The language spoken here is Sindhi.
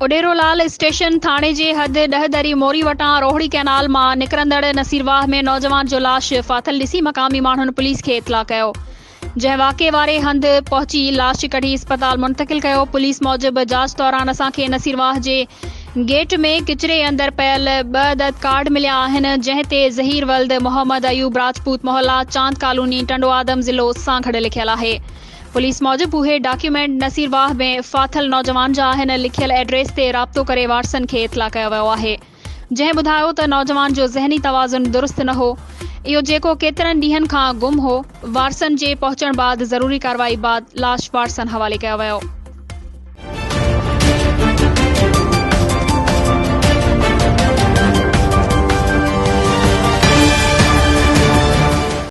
اڏيرو لال اسٽيشن ٿاڻي جي حد ڏهه دري موري وٽان روهڙي ڪئنال مان نڪرندڙ نصير واهه ۾ نوجوان جو لاش ڦاٿل ڏسي مقامي ماڻهن پوليس کي اطلاع ڪيو، جنهن واقعي واري هنڌ پهچي لاش ڪڍي اسپتال منتقل ڪيو. پوليس موجب جاچ دوران اسان کي نصير واهه جي گيٽ ۾ ڪچري اندر پيل ٻه عدد ڪارڊ مليا آهن، جنهن تي ظهير ولد محمد ايوب راجپوت محلا چاند ڪالوني ٽنڊوآدم ضلعو سانگهڙ لکيل آهي. پوليس موجب اهي ڊاڪيومينٽ نصير واهه ۾ ڦاٿل نوجوان جا آهن، لکيل ايڊريس تي رابطو ڪري وارثن کي اطلاع ڪيو ويو آهي، جنهن ٻڌايو ته نوجوان جو ذهني توازن درست نه هو، اهو جيڪو ڪيترن ڏينهن کان گم هو، وارثن جي پهچڻ بعد ضروري ڪارروائي بعد لاش وارثن حوالي ڪيو ويو.